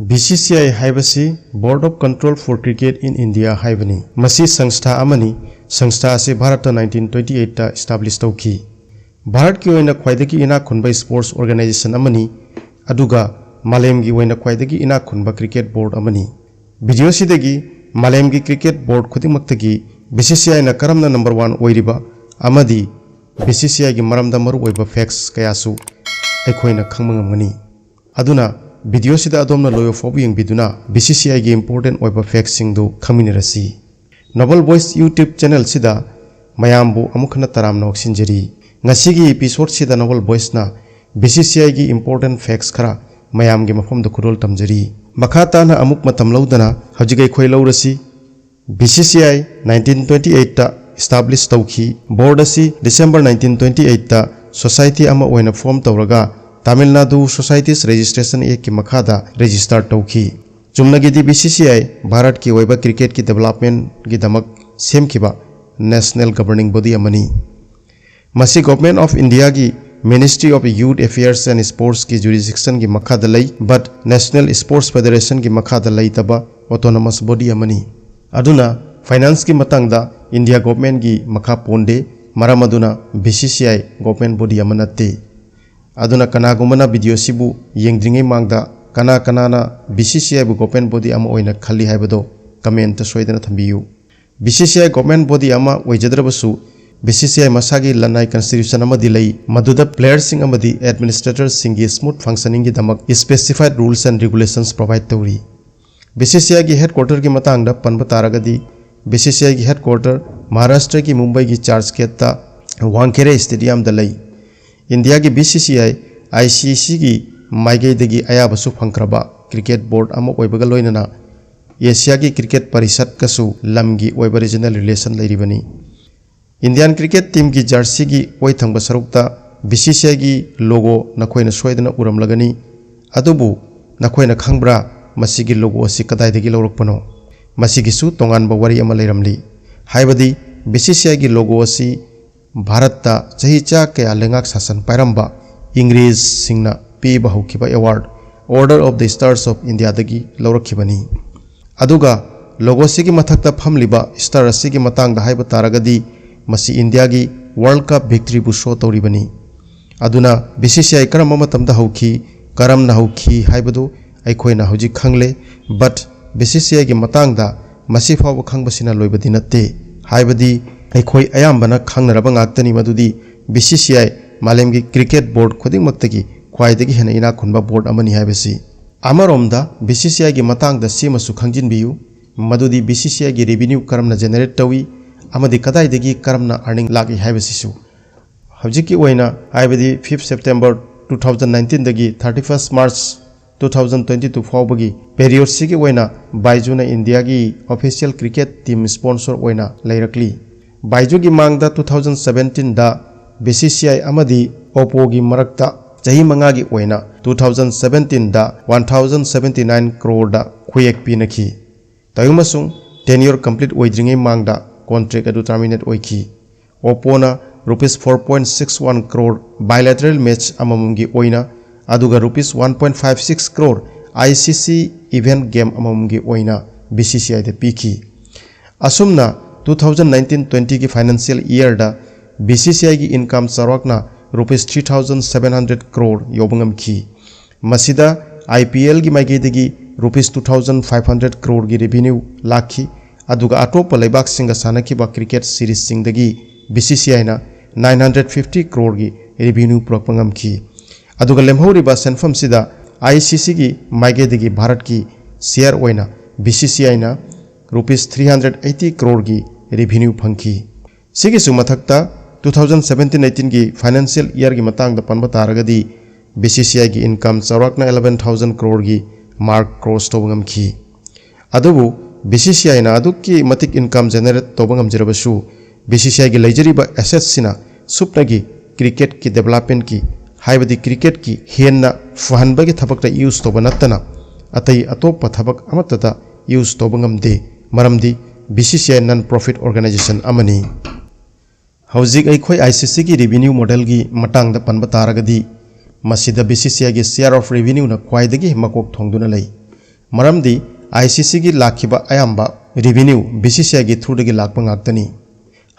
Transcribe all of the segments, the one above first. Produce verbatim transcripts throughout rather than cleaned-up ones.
B C C I ꯍꯥꯏꯕꯁꯤ Board of Control for Cricket in India ꯍꯥꯏꯕꯅꯤ꯫ ꯃꯁꯤ ꯁꯪꯁꯊꯥ ꯑꯃꯅꯤ꯫ ꯁꯪꯁꯊꯥ ꯑꯁꯤ ꯚꯥꯔꯠꯇ nineteen twenty eight ꯇ establish ꯇꯧꯈꯤ꯫ ꯚꯥꯔꯠꯀꯤ ꯑꯣꯏꯅ ꯈ꯭ꯋꯥꯏꯗꯒꯤ ꯏꯅꯥꯛ ꯈꯨꯟꯕ sports organization ꯑꯃꯅꯤ, ꯑꯗꯨꯒ ꯃꯥꯂꯦꯝꯒꯤ ꯑꯣꯏꯅ ꯈ꯭ꯋꯥꯏꯗꯒꯤ ꯏꯅꯥꯛ ꯈꯨꯟꯕ cricket board ꯑꯃꯅꯤ꯫ Video ꯁꯤꯗꯒꯤ ꯃꯥꯂꯦꯝꯒꯤ cricket board ꯈꯨꯗꯤꯡꯃꯛꯇꯒꯤ B C C I ꯅ ꯀꯔꯝꯅ number one ꯑꯣꯏꯔꯤꯕ ꯑꯃꯗꯤ B C C I ꯒꯤ ꯃꯔꯝꯗ ꯃꯔꯨꯑꯣꯏꯕ facts ꯀꯌꯥꯁꯨ ꯑꯩꯈꯣꯏꯅ ꯈꯪꯕ ꯉꯝꯒꯅꯤ꯫ ꯑꯗꯨꯅ video ꯁꯤꯗ ꯑꯗꯣꯝꯅ ꯂꯣꯏꯕ ꯐꯥꯎꯕ ꯌꯦꯡꯕꯤꯗꯨꯅ B C C I ꯒꯤ important ꯑꯣꯏꯕ facts ꯁꯤꯡꯗꯨ ꯈꯪꯃꯤꯟꯅꯔꯁꯤ꯫ Novel Voice YouTube channel ꯁꯤꯗ ꯃꯌꯥꯝꯕꯨ ꯑꯃꯨꯛ ꯍꯟꯅ ꯇꯔꯥꯝꯅ ꯑꯣꯛꯁꯤꯟꯖꯔꯤ꯫ ꯉꯁꯤꯒꯤ episode ꯁꯤꯗ Novel Voice ꯅ B C C I ꯒꯤ important facts ꯈꯔ ꯃꯌꯥꯝꯒꯤ ꯃꯐꯝꯗ ꯈꯨꯗꯣꯜ ꯇꯝꯖꯔꯤ꯫ ꯃꯈꯥ ꯇꯥꯅ ꯑꯃꯨꯛ ꯃꯇꯝ ꯂꯧꯗꯅ ꯍꯧꯖꯤꯛ ꯑꯩꯈꯣꯏ ꯂꯧꯔꯁꯤ꯫ B C C I nineteen twenty eight ꯇ establish ꯇꯧꯈꯤ꯫ Board ꯑꯁꯤ December nineteen twenty eight ꯇ society ꯑꯃ ꯑꯣꯏꯅ form ꯇꯧꯔꯒ Tamil Nadu Societies Registration Act ꯀꯤ ꯃꯈꯥꯗ register ꯇꯧꯈꯤ꯫ ꯆꯨꯝꯅꯒꯤꯗꯤ B C C I ꯚꯥꯔꯠꯀꯤ ꯑꯣꯏꯕ cricket ꯀꯤ development ꯒꯤꯗꯃꯛ ꯁꯦꯝꯈꯤꯕ national governing body ꯑꯃꯅꯤ꯫ ꯃꯁꯤ Government of India ꯒꯤ Ministry of Youth Affairs and Sports ꯀꯤ jurisdiction ꯒꯤ ꯃꯈꯥꯗ ꯂꯩ, but National Sports Federation ꯒꯤ ꯃꯈꯥꯗ ꯂꯩꯇꯕ autonomous body ꯑꯃꯅꯤ꯫ ꯑꯗꯨꯅ finance ꯀꯤ ꯃꯇꯥꯡꯗ India government ꯒꯤ ꯃꯈꯥ ꯄꯣꯟꯗꯦ, ꯃꯔꯝ ꯑꯗꯨꯅ B C C I government body ꯑꯃ ꯅꯠꯇꯦ꯫ ꯑꯗꯨꯅ ꯀꯅꯥꯒꯨꯝꯕꯅ video ꯁꯤꯕꯨ ꯌꯦꯡꯗ꯭ꯔꯤꯉꯩ ꯃꯥꯡꯗ ꯀꯅꯥ ꯀꯅꯥꯅ B C C I ꯕꯨ government body ꯑꯃ ꯑꯣꯏꯅ ꯈꯜꯂꯤ ꯍꯥꯏꯕꯗꯣ comment ꯇ ꯁꯣꯏꯗꯅ ꯊꯝꯕꯤꯌꯨ꯫ B C C I government body ꯑꯃ ꯑꯣꯏꯖꯗ꯭ꯔꯕꯁꯨ, B C C I ꯃꯁꯥꯒꯤ ꯂꯅꯥꯏ constitution ꯑꯃꯗꯤ ꯂꯩ, ꯃꯗꯨꯗ player ꯁꯤꯡ ꯑꯃꯗꯤ administrator ꯁꯤꯡꯒꯤ smooth functioning ꯒꯤꯗꯃꯛ specified rules and regulations provide ꯇꯧꯔꯤ꯫ B C C I ꯒꯤ headquarter ꯒꯤ ꯃꯇꯥꯡꯗ ꯄꯟꯕ ꯇꯥꯔꯒꯗꯤ, B C C I ꯒꯤ headquarter ꯃꯍꯥꯔꯥꯁꯇ꯭ꯔꯒꯤ ꯃꯨꯝꯕꯥꯏꯒꯤ ꯆꯔꯆ ꯒꯦꯠꯇ ꯋꯥꯡꯈꯦꯔꯦ stadium ꯗ ꯂꯩ꯫ ꯏꯟꯗꯤꯌꯥꯒꯤ B C C I, I C C ꯒꯤ ꯃꯥꯏꯀꯩꯗꯒꯤ ꯑꯌꯥꯕꯁꯨ ꯐꯪꯈ꯭ꯔꯕ cricket board ꯑꯃ ꯑꯣꯏꯕꯒ ꯂꯣꯏꯅꯅ ꯑꯦꯁꯤꯌꯥꯒꯤ cricket ꯄꯔꯤꯁꯠꯀꯁꯨ ꯂꯝꯒꯤ ꯑꯣꯏꯕ regional relation ꯂꯩꯔꯤꯕꯅꯤ꯫ Indian cricket team ꯒꯤ jersey ꯒꯤ ꯑꯣꯏ ꯊꯪꯕ ꯁꯔꯨꯛꯇ B C C I ꯒꯤ logo ꯅꯈꯣꯏꯅ ꯁꯣꯏꯗꯅ ꯎꯔꯝꯂꯒꯅꯤ꯫ ꯑꯗꯨꯕꯨ ꯅꯈꯣꯏꯅ ꯈꯪꯕ꯭ꯔꯥ, ꯃꯁꯤꯒꯤ logo ꯑꯁꯤ ꯀꯗꯥꯏꯗꯒꯤ ꯂꯧꯔꯛꯄꯅꯣ? ꯃꯁꯤꯒꯤꯁꯨ ꯇꯣꯉꯥꯟꯕ ꯋꯥꯔꯤ ꯑꯃ ꯂꯩꯔꯝꯂꯤ꯫ ꯍꯥꯏꯕꯗꯤ B C C I ꯒꯤ logo ꯑꯁꯤ ꯚꯥꯔꯠꯇ ꯆꯍꯤ ꯆꯥ ꯀꯌꯥ ꯂꯩꯉꯥꯛ ꯁꯥꯁꯟ ꯄꯥꯏꯔꯝꯕ ꯏꯪꯔꯦꯖꯁꯤꯡꯅ ꯄꯤꯕ ꯍꯧꯈꯤꯕ award Order of the Stars of Indiaꯗꯒꯤ ꯂꯧꯔꯛꯈꯤꯕꯅꯤ꯫ ꯑꯗꯨꯒ logoꯁꯤꯒꯤ ꯃꯊꯛꯇ ꯐꯝꯂꯤꯕ star ꯑꯁꯤꯒꯤ ꯃꯇꯥꯡꯗ ꯍꯥꯏꯕ ꯇꯥꯔꯒꯗꯤ, ꯃꯁꯤ ꯏꯟꯗꯤꯌꯥꯒꯤ World Cup victoryꯕꯨ show ꯇꯧꯔꯤꯕꯅꯤ꯫ ꯑꯗꯨꯅ BCCI ꯀꯔꯝꯕ ꯃꯇꯝꯗ ꯍꯧꯈꯤ, ꯀꯔꯝꯅ ꯍꯧꯈꯤ ꯍꯥꯏꯕꯗꯨ ꯑꯩꯈꯣꯏꯅ ꯍꯧꯖꯤꯛ ꯈꯪꯂꯦ, but BCCIꯒꯤ ꯃꯇꯥꯡꯗ ꯃꯁꯤ ꯐꯥꯎꯕ ꯈꯪꯕꯁꯤꯅ ꯂꯣꯏꯕꯗꯤ ꯅꯠꯇꯦ꯫ ꯍꯥꯏꯕꯗꯤ ꯑꯩꯈꯣꯏ ꯑꯌꯥꯝꯕꯅ ꯈꯪꯅꯔꯕ ꯉꯥꯛꯇꯅꯤ ꯃꯗꯨꯗꯤ BCCI ꯃꯥꯂꯦꯝꯒꯤ cricket board ꯈꯨꯗꯤꯡꯃꯛꯇꯒꯤ ꯈ꯭ꯋꯥꯏꯗꯒꯤ ꯍꯦꯟꯅ ꯏꯅꯥꯛ ꯈꯨꯟꯕ board ꯑꯃꯅꯤ ꯍꯥꯏꯕꯁꯤ꯫ ꯑꯃꯔꯣꯝꯗ BCCIꯒꯤ ꯃꯇꯥꯡꯗ ꯁꯤꯃꯁꯨ ꯈꯪꯖꯤꯟꯕꯤꯌꯨ, ꯃꯗꯨꯗꯤ BCCIꯒꯤ revenue ꯀꯔꯝꯅ generate ꯇꯧꯏ ꯑꯃꯗꯤ ꯀꯗꯥꯏꯗꯒꯤ ꯀꯔꯝꯅ earning ꯂꯥꯛꯏ ꯍꯥꯏꯕꯁꯤꯁꯨ꯫ ꯍꯧꯖꯤꯛꯀꯤ ꯑꯣꯏꯅ, ꯍꯥꯏꯕꯗꯤ fifth September two thousand nineteenꯗꯒꯤ thirty first March two thousand twenty two ꯐꯥꯎꯕꯒꯤ periodꯁꯤꯒꯤ ꯑꯣꯏꯅ BIJUꯅ ꯏꯟꯗꯤꯌꯥꯒꯤ official cricket team sponsor ꯑꯣꯏꯅ ꯂꯩꯔꯛꯂꯤ꯫ BIJUꯒꯤ ꯃꯥꯡꯗ two thousand seventeenꯗ BCCI ꯑꯃꯗꯤ OPPOꯒꯤ ꯃꯔꯛꯇ ꯆꯍꯤ ꯃꯉꯥꯒꯤ ꯑꯣꯏꯅ two thousand seventeenꯗ one thousand seventy nine croreꯗ ꯈꯨꯌꯦꯛ ꯄꯤꯅꯈꯤ꯫ ꯇꯧꯏꯃꯁꯨꯡ tenure complete ꯑꯣꯏꯗ꯭ꯔꯤꯉꯩ ꯃꯥꯡꯗ contract ꯑꯗꯨ terminate ꯑꯣꯏꯈꯤ꯫ OPPOꯅ rupees four point six one crore bilateral match ꯑꯃꯃꯝꯒꯤ ꯑꯣꯏꯅ, ꯑꯗꯨꯒ rupees one point five six crore ICC event game ꯑꯃꯃꯝꯒꯤ ꯑꯣꯏꯅ BCCIꯗ ꯄꯤꯈꯤ꯫ ꯑꯁꯨꯝꯅ two thousand nineteen twentyꯒꯤ financial yearꯗ BCCIꯒꯤ income ꯆꯥꯎꯔꯥꯛꯅ rupees three thousand seven hundred crore ꯌꯧꯕ ꯉꯝꯈꯤ꯫ ꯃꯁꯤꯗ IPLꯒꯤ ꯃꯥꯏꯀꯩꯗꯒꯤ rupees two thousand five hundred croreꯒꯤ revenue ꯂꯥꯛꯈꯤ, ꯑꯗꯨꯒ ꯑꯇꯣꯞꯄ ꯂꯩꯕꯥꯛꯁꯤꯡꯒ ꯁꯥꯟꯅꯈꯤꯕ cricket seriesꯁꯤꯡꯗꯒꯤ BCCIꯅ nine hundred fifty croreꯒꯤ revenue ꯄꯨꯔꯛꯄ ꯉꯝꯈꯤ꯫ ꯑꯗꯨꯒ ꯂꯦꯝꯍꯧꯔꯤꯕ ꯁꯦꯟꯐꯝꯁꯤꯗ ICCꯒꯤ ꯃꯥꯏꯀꯩꯗꯒꯤ ꯚꯥꯔꯠꯀꯤ share ꯑꯣꯏꯅ BCCIꯅ rupees three hundred eighty croreꯒꯤ revenue ꯐꯪꯈꯤ꯫ ꯁꯤꯒꯤꯁꯨ ꯃꯊꯛꯇ two thousand seventeen eighteenꯒꯤ financial yearꯒꯤ ꯃꯇꯥꯡꯗ ꯄꯟꯕ ꯇꯥꯔꯒꯗꯤ BCCIꯒꯤ income ꯆꯥꯎꯔꯥꯛꯅ eleven thousand croreꯒꯤ mark cross ꯇꯧꯕ ꯉꯝꯈꯤ꯫ ꯑꯗꯨꯕꯨ BCCIꯅ ꯑꯗꯨꯛꯀꯤ ꯃꯇꯤꯛ income generate ꯇꯧꯕ ꯉꯝꯖꯔꯕꯁꯨ, BCCIꯒꯤ ꯂꯩꯖꯔꯤꯕ assetsꯁꯤꯅ ꯁꯨꯞꯅꯒꯤ cricketꯀꯤ developmentꯀꯤ, ꯍꯥꯏꯕꯗꯤ cricketꯀꯤ ꯍꯦꯟꯅ ꯐꯍꯟꯕꯒꯤ ꯊꯕꯛꯇ use ꯇꯧꯕ ꯅꯠꯇꯅ ꯑꯇꯩ ꯑꯇꯣꯞꯄ ꯊꯕꯛ ꯑꯃꯠꯇꯗ use ꯇꯧꯕ ꯉꯝꯗꯦ꯫ ꯃꯔꯝꯗꯤ BCCI non profit organization ꯑꯃꯅꯤ꯫ ꯍꯧꯖꯤꯛ ꯑꯩꯈꯣꯏ ICCꯒꯤ revenue modelꯒꯤ ꯃꯇꯥꯡꯗ ꯄꯟꯕ ꯇꯥꯔꯒꯗꯤ, ꯃꯁꯤꯗ BCCIꯒꯤ share of revenueꯅ ꯈ꯭ꯋꯥꯏꯗꯒꯤ ꯃꯀꯣꯛ ꯊꯣꯡꯗꯨꯅ ꯂꯩ꯫ ꯃꯔꯝꯗꯤ ICCꯒꯤ ꯂꯥꯛꯈꯤꯕ ꯑꯌꯥꯝꯕ revenue BCCIꯒꯤ throughꯗꯒꯤ ꯂꯥꯛꯄ ꯉꯥꯛꯇꯅꯤ꯫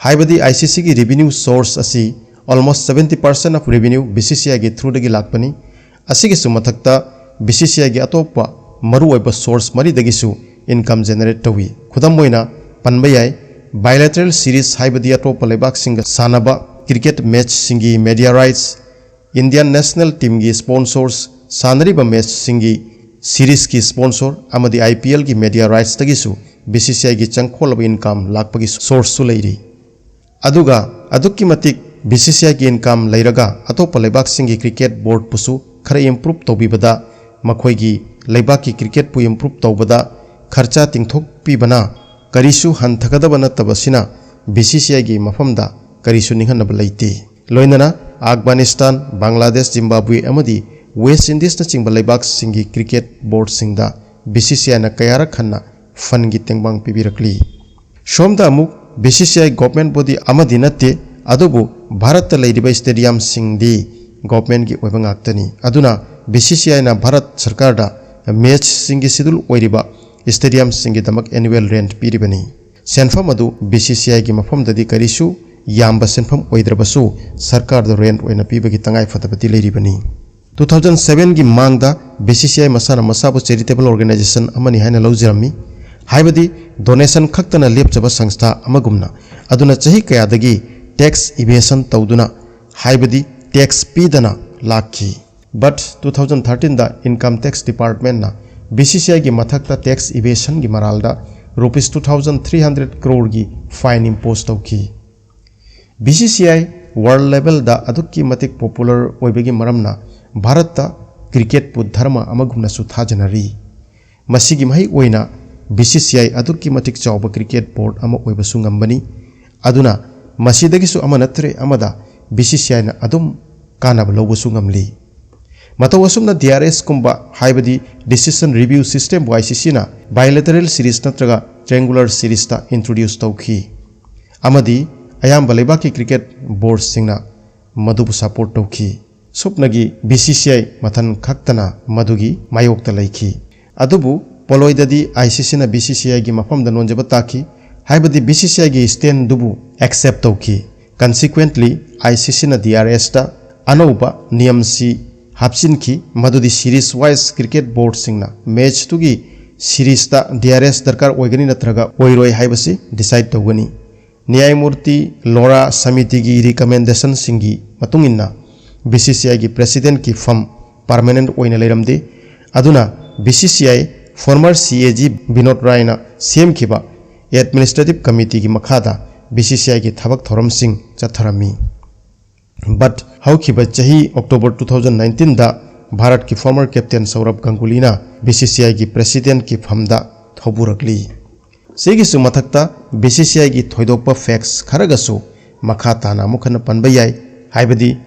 ꯍꯥꯏꯕꯗꯤ ICCꯒꯤ revenue source ꯑꯁꯤ almost seventy percent of revenue BCCIꯒꯤ throughꯗꯒꯤ ꯂꯥꯛꯄꯅꯤ꯫ ꯑꯁꯤꯒꯤꯁꯨ ꯃꯊꯛꯇ BCCIꯒꯤ ꯑꯇꯣꯞꯄ ꯃꯔꯨꯑꯣꯏꯕ source ꯃꯔꯤꯗꯒꯤꯁꯨ income generate ꯇꯧꯏ꯫ ꯈꯨꯗꯝ ꯑꯣꯏꯅ ꯄꯟꯕ ꯌꯥꯏ, bilateral series ꯍꯥꯏꯕꯗꯤ ꯑꯇꯣꯞꯄ ꯂꯩꯕꯥꯛꯁꯤꯡꯒ ꯁꯥꯟꯅꯕ cricket matchꯁꯤꯡꯒꯤ media rights, Indian national teamꯒꯤ sponsors, ꯁꯥꯟꯅꯔꯤꯕ matchꯁꯤꯡꯒꯤ seriesꯀꯤ sponsor ꯑꯃꯗꯤ IPLꯒꯤ media rightsꯇꯒꯤꯁꯨ BCCIꯒꯤ ꯆꯪꯈꯣꯜꯂꯕ income ꯂꯥꯛꯄꯒꯤ sourceꯁꯨ ꯂꯩꯔꯤ꯫ ꯑꯗꯨꯒ ꯑꯗꯨꯛꯀꯤ ꯃꯇꯤꯛ BCCIꯒꯤ income ꯂꯩꯔꯒ ꯑꯇꯣꯞꯄ ꯂꯩꯕꯥꯛꯁꯤꯡꯒꯤ cricket boardꯄꯨꯁꯨ ꯈꯔ improve ꯇꯧꯕꯤꯕꯗ, ꯃꯈꯣꯏꯒꯤ ꯂꯩꯕꯥꯛꯀꯤ cricketꯄꯨ improve ꯇꯧꯕꯗ ꯈꯔꯆꯥ ꯇꯤꯡꯊꯣꯛꯄꯤꯕꯅ ꯀꯔꯤꯁꯨ ꯍꯟꯊꯒꯗꯕ ꯅꯠꯇꯕꯁꯤꯅ BCCIꯒꯤ ꯃꯐꯝꯗ ꯀꯔꯤꯁꯨ ꯅꯤꯡꯍꯟꯅꯕ ꯂꯩꯇꯦ꯫ ꯂꯣꯏꯅꯅ ꯑꯐꯒꯥꯅꯤꯁꯇꯥꯟ, ꯕꯪꯒ꯭ꯂꯥꯗꯦꯁ, ꯖꯤꯝꯕꯥꯕ꯭ꯋꯦ ꯑꯃꯗꯤ ꯋꯦꯁ ꯏꯟꯗꯤꯁꯅꯆꯤꯡꯕ ꯂꯩꯕꯥꯛꯁꯤꯡꯒꯤ cricket boardꯁꯤꯡꯗ BCCIꯅ ꯀꯌꯥꯔꯛ ꯍꯟꯅ fundꯒꯤ ꯇꯦꯡꯕꯥꯡ ꯄꯤꯕꯤꯔꯛꯂꯤ꯫ ꯁꯣꯝꯗ ꯑꯃꯨꯛ BCCI government body ꯑꯃꯗꯤ ꯅꯠꯇꯦ, ꯑꯗꯨꯕꯨ ꯚꯥꯔꯠꯇ ꯂꯩꯔꯤꯕ stadiumꯁꯤꯡꯗꯤ governmentꯀꯤ ꯑꯣꯏꯕ ꯉꯥꯛꯇꯅꯤ꯫ ꯑꯗꯨꯅ BCCIꯅ ꯚꯥꯔꯠ ꯁꯔꯀꯥꯔꯗ matchꯁꯤꯡꯒꯤ schedule ꯑꯣꯏꯔꯤꯕ stadiumꯁꯤꯡꯒꯤꯗꯃꯛ annual rent ꯄꯤꯔꯤꯕꯅꯤ꯫ ꯁꯦꯟꯐꯝ ꯑꯗꯨ BCCIꯒꯤ ꯃꯐꯝꯗꯗꯤ ꯀꯔꯤꯁꯨ ꯌꯥꯝꯕ ꯁꯦꯟꯐꯝ ꯑꯣꯏꯗ꯭ꯔꯕꯁꯨ ꯁꯔꯀꯥꯔꯗ rent ꯑꯣꯏꯅ ꯄꯤꯕꯒꯤ ꯇꯉꯥꯏ ꯐꯗꯕꯗꯤ ꯂꯩꯔꯤꯕꯅꯤ꯫ Two thousand sevenꯒꯤ ꯃꯥꯡꯗ BCCI ꯃꯁꯥꯅ ꯃꯁꯥꯕꯨ charitable organisation ꯑꯃꯅꯤ ꯍꯥꯏꯅ ꯂꯧꯖꯔꯝꯃꯤ, ꯍꯥꯏꯕꯗꯤ donation ꯈꯛꯇꯅ ꯂꯦꯞꯆꯕ ꯁꯪꯁꯊꯥ ꯑꯃꯒꯨꯝꯅ꯫ ꯑꯗꯨꯅ ꯆꯍꯤ ꯀꯌꯥꯗꯒꯤ tax evasion ꯇꯧꯗꯨꯅ, ꯍꯥꯏꯕꯗꯤ tax ꯄꯤꯗꯅ ꯂꯥꯛꯈꯤ꯫ But two thousand thirteenꯗ Income Tax Departmentꯅ BCCIꯒꯤ ꯃꯊꯛꯇ tax evasionꯒꯤ ꯃꯔꯥꯜꯗ rupees two thousand three hundred croreꯒꯤ fine impose ꯇꯧꯈꯤ꯫ BCCI world levelꯗ ꯑꯗꯨꯛꯀꯤ ꯃꯇꯤꯛ popular ꯑꯣꯏꯕꯒꯤ ꯃꯔꯝꯅ ꯚꯥꯔꯠꯇ cricketꯄꯨ ꯙꯔꯃ ꯑꯃꯒꯨꯝꯅꯁꯨ ꯊꯥꯖꯅꯔꯤ꯫ ꯃꯁꯤꯒꯤ ꯃꯍꯩ ꯑꯣꯏꯅ BCCI ꯑꯗꯨꯛꯀꯤ ꯃꯇꯤꯛ ꯆꯥꯎꯕ cricket board ꯑꯃ ꯑꯣꯏꯕꯁꯨ ꯉꯝꯕꯅꯤ꯫ ꯑꯗꯨꯅ ꯃꯁꯤꯗꯒꯤꯁꯨ ꯑꯃ ꯅꯠꯇ꯭ꯔꯦ ꯑꯃꯗ BCCIꯅ ꯑꯗꯨꯝ ꯀꯥꯟꯅꯕ ꯂꯧꯕꯁꯨ ꯉꯝꯂꯤ꯫ ꯃꯇꯧ ꯑꯁꯨꯝꯅ DRSꯀꯨꯝꯕ, ꯍꯥꯏꯕꯗꯤ Decision Review Systemꯕꯨ ICCꯅ bilateral series ꯅꯠꯇ꯭ꯔꯒ triangular seriesꯇ introduce ꯇꯧꯈꯤ, ꯑꯃꯗꯤ ꯑꯌꯥꯝꯕ ꯂꯩꯕꯥꯛꯀꯤ cricket boardꯁꯤꯡꯅ ꯃꯗꯨꯕꯨ support ꯇꯧꯈꯤ꯫ ꯁꯨꯞꯅꯒꯤ B C C I ꯃꯊꯟ ꯈꯛꯇꯅ ꯃꯗꯨꯒꯤ ꯃꯥꯌꯣꯛꯇ ꯂꯩꯈꯤ꯫ ꯑꯗꯨꯕꯨ ꯄꯣꯂꯣꯏꯗꯗꯤ I C C ꯅ B C C I ꯒꯤ ꯃꯐꯝꯗ ꯅꯣꯟꯖꯕ ꯇꯥꯈꯤ, ꯍꯥꯏꯕꯗꯤ B C C I ꯒꯤ stand ꯗꯨꯕꯨ accept ꯇꯧꯈꯤ꯫ Consequently, I C C ꯅ D R S ꯇ ꯑꯅꯧꯕ ꯅꯤꯌꯝꯁꯤ ꯍꯥꯞꯆꯤꯟꯈꯤ, ꯃꯗꯨꯗꯤ series wise cricket board ꯁꯤꯡꯅ match ꯇꯨꯒꯤ series ꯇ D R S ꯗꯔꯀꯥꯔ ꯑꯣꯏꯒꯅꯤ ꯅꯠꯇ꯭ꯔꯒ ꯑꯣꯏꯔꯣꯏ ꯍꯥꯏꯕꯁꯤ decide ꯇꯧꯒꯅꯤ꯫ ꯅ꯭ꯌꯥꯌꯃꯨꯔꯇꯤ ꯂꯣꯔꯥ ꯁꯃꯤꯇꯤꯒꯤ recommendation ꯁꯤꯡꯒꯤ ꯃꯇꯨꯡ ꯏꯟꯅ B C C I ꯒꯤ president ꯀꯤ ꯐꯝ permanent ꯑꯣꯏꯅ ꯂꯩꯔꯝꯗꯦ꯫ ꯑꯗꯨꯅ B C C I former C A G Vinod ꯔꯥꯏꯅ ꯁꯦꯝꯈꯤꯕ administrative committee ꯒꯤ ꯃꯈꯥꯗ B C C I ꯒꯤ ꯊꯕꯛ ꯊꯧꯔꯝꯁꯤꯡ ꯆꯠꯊꯔꯝꯃꯤ꯫ But ꯍꯧꯈꯤꯕ ꯆꯍꯤ October two thousand nineteen ꯗ ꯚꯥꯔꯠꯀꯤ former captain ꯁꯧꯔꯚ ꯒꯪꯒꯨꯂꯤꯅ B C C I ꯒꯤ president ꯀꯤ ꯐꯝꯗ ꯊꯧꯕꯨꯔꯛꯂꯤ꯫ ꯁꯤꯒꯤꯁꯨ ꯃꯊꯛꯇ B C C I ꯒꯤ ꯊꯣꯏꯗꯣꯛꯄ facts ꯈꯔꯒꯁꯨ ꯃꯈꯥ ꯇꯥꯅ ꯑꯃꯨꯛ ꯍꯟꯅ ꯄꯟꯕ ꯌꯥꯏ, ꯍꯥꯏꯕꯗꯤ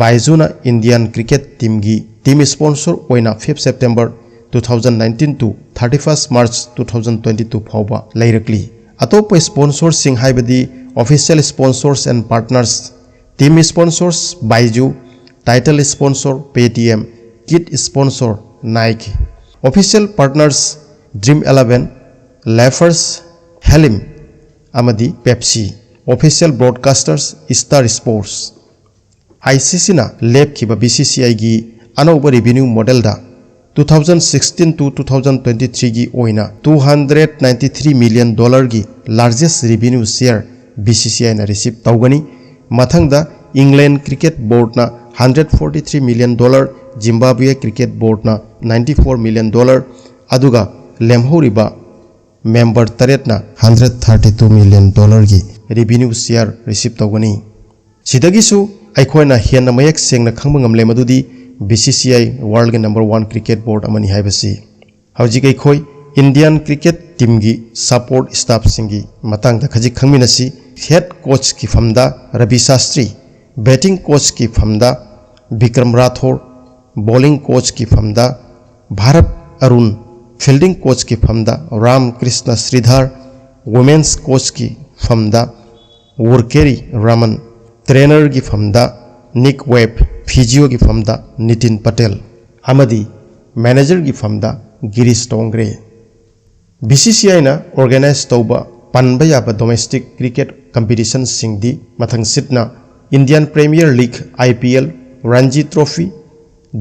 ꯕꯥꯏꯖꯨꯅ Indian cricket team ꯒꯤ team sponsor ꯑꯣꯏꯅ fifth September two thousand nineteen to thirty-first March two thousand twenty-two ꯐꯥꯎꯕ ꯂꯩꯔꯛꯂꯤ꯫ ꯑꯇꯣꯞꯄ sponsor ꯁꯤꯡ ꯍꯥꯏꯕꯗꯤ official sponsors and partners, team sponsors Baiju, title sponsor Paytm, kit sponsor Nike, official partners Dream Eleven, Lafers, Helim ꯑꯃꯗꯤ Pepsi, official broadcasters Star Sports꯫ I C C ꯅ ꯂꯦꯞꯈꯤꯕ B C C I ꯒꯤ ꯑꯅꯧꯕ revenue model the two thousand sixteen to two thousand twenty-three ꯒꯤ ꯑꯣꯏꯅ two hundred ninety-three million dollar ꯒꯤ largest revenue share B C C I ꯅ receive ꯇꯧꯒꯅꯤ꯫ ꯃꯊꯪꯗ England Cricket Board ꯅ hundred forty-three million dollar, Zimbabwe Cricket Board ꯅ ninety-four million dollar, ꯑꯗꯨꯒ ꯂꯦꯝꯍꯧꯔꯤꯕ member ꯇꯔꯦꯠꯅ hundred thirty-two million dollar ꯒꯤ revenue share receive ꯇꯧꯒꯅꯤ꯫ ꯁꯤꯗꯒꯤꯁꯨ ꯑꯩꯈꯣꯏꯅ ꯍꯦꯟꯅ ꯃꯌꯦꯛ ꯁꯦꯡꯅ ꯈꯪꯕ ꯉꯝꯂꯦ ꯃꯗꯨꯗꯤ B C C I world ꯒꯤ number one cricket board ꯑꯃꯅꯤ ꯍꯥꯏꯕꯁꯤ꯫ ꯍꯧꯖꯤꯛ ꯑꯩꯈꯣꯏ Indian cricket team ꯒꯤ support staff ꯁꯤꯡꯒꯤ ꯃꯇꯥꯡꯗ ꯈꯖꯤꯛ ꯈꯪꯃꯤꯟꯅꯁꯤ꯫ Head coach ꯀꯤ ꯐꯝꯗ ꯔꯕꯤ ꯁꯥꯁꯇ꯭ꯔꯤ, batting coach ꯀꯤ ꯐꯝꯗ ꯕꯤꯀ꯭ꯔꯝ ꯔꯥꯊꯣꯔ, bowling coach ꯀꯤ ꯐꯝꯗ ꯚꯥꯔꯠ ꯑꯔꯨꯟ, fielding coach ꯀꯤ ꯐꯝꯗ ꯔꯥꯝ ꯀ꯭ꯔꯤꯁꯅ ꯁ꯭ꯔꯤꯙꯥꯔ, women's coach ꯀꯤ ꯐꯝꯗ ꯋꯨꯔꯀꯦꯔꯤ ꯔꯥꯃꯟ, trainer ꯒꯤ ꯐꯝꯗ ꯅꯤꯛ ꯋꯦꯕ, ꯐꯤꯖꯤꯑꯣꯒꯤ ꯐꯝꯗ ꯅꯤꯇꯤꯟ ꯄꯇꯦꯜ ꯑꯃꯗꯤ ꯃꯦꯅꯦꯖꯔꯒꯤ ꯐꯝꯗ ꯒꯤꯔꯤꯁ ꯇꯣꯡꯒ꯭ꯔꯦ꯫ ꯕꯤ ꯁꯤ ꯁꯤ ꯑꯥꯏꯅ ꯑꯣꯔꯒꯅꯥꯏꯖ ꯇꯧꯕ ꯄꯟꯕ ꯌꯥꯕ ꯗꯣꯃꯦꯁꯇꯤꯛ ꯀ꯭ꯔꯤꯀꯦꯠ ꯀꯝꯄꯤꯇꯤꯁꯟꯁꯤꯡꯗꯤ ꯃꯊꯪꯁꯤꯠꯅ Indian Premier League, I P L, Ranji Trophy,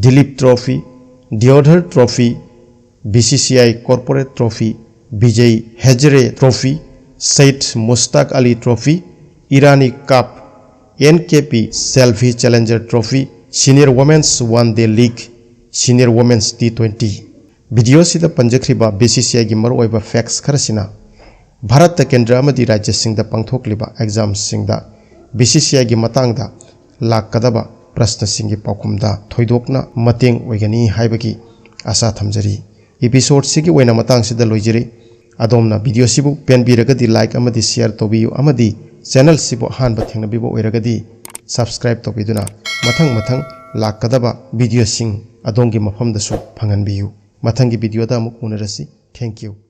Duleep Trophy, Deodhar Trophy, B C C I Corporate Trophy, Vijay Hazare Trophy, Syed Mushtaq Ali Trophy, Irani Cup, N K P Salve Challenger Trophy, senior women's one day league, senior women's T twenty. ꯚꯤꯗꯤꯑꯣꯁꯤꯗ ꯄꯟꯖꯈ꯭ꯔꯤꯕ B C ꯁꯤ ꯑꯥꯏꯒꯤ ꯃꯔꯨꯑꯣꯏꯕ fix ꯈꯔꯁꯤꯅ ꯚꯥꯔꯠꯇ ꯀꯦꯟꯗ꯭ꯔ ꯑꯃꯗꯤ ꯔꯥꯖ꯭ꯌꯁꯤꯡꯗ ꯄꯥꯡꯊꯣꯛꯂꯤꯕ ꯑꯦꯛꯖꯥꯝꯁꯤꯡꯗ B C ꯁꯤ ꯑꯥꯏꯒꯤ ꯃꯇꯥꯡꯗ ꯂꯥꯛꯀꯗꯕ ꯄ꯭ꯔꯁꯅꯁꯤꯡꯒꯤ ꯄꯥꯎꯈꯨꯝꯗ ꯊꯣꯏꯗꯣꯛꯅ ꯃꯇꯦꯡ ꯑꯣꯏꯒꯅꯤ ꯍꯥꯏꯕꯒꯤ ꯑꯥꯁꯥ ꯊꯝꯖꯔꯤ꯫ ꯏꯄꯤꯁꯣꯗꯁꯤꯒꯤ ꯑꯣꯏꯅ ꯃꯇꯥꯡꯁꯤꯗ ꯂꯣꯏꯖꯔꯤ꯫ ꯑꯗꯣꯝꯅ ꯚꯤꯗꯤꯑꯣꯁꯤꯕꯨ ꯄꯦꯟꯕꯤꯔꯒꯗꯤ ꯂꯥꯏꯛ ꯑꯃꯗꯤ ꯁꯤꯌꯔ ꯇꯧꯕꯤꯌꯨ ꯑꯃꯗꯤ ꯆꯦꯅꯦꯜꯁꯤꯕꯨ ꯑꯍꯥꯟꯕ ꯊꯦꯡꯅꯕꯤꯕ ꯑꯣꯏꯔꯒꯗꯤ ꯁꯕꯁꯀ꯭ꯔꯥꯏꯕ ꯇꯧꯕꯤꯗꯨꯅ ꯃꯊꯪ ꯃꯊꯪ ꯂꯥꯛꯀꯗꯕ ꯚꯤꯗꯤꯑꯣꯁꯤꯡ ꯑꯗꯣꯝꯒꯤ ꯃꯐꯝꯗꯁꯨ ꯐꯪꯍꯟꯕꯤꯌꯨ꯫ ꯃꯊꯪꯒꯤ ꯚꯤꯗꯤꯑꯣꯗ ꯑꯃꯨꯛ ꯎꯅꯔꯁꯤ꯫ Thank you꯫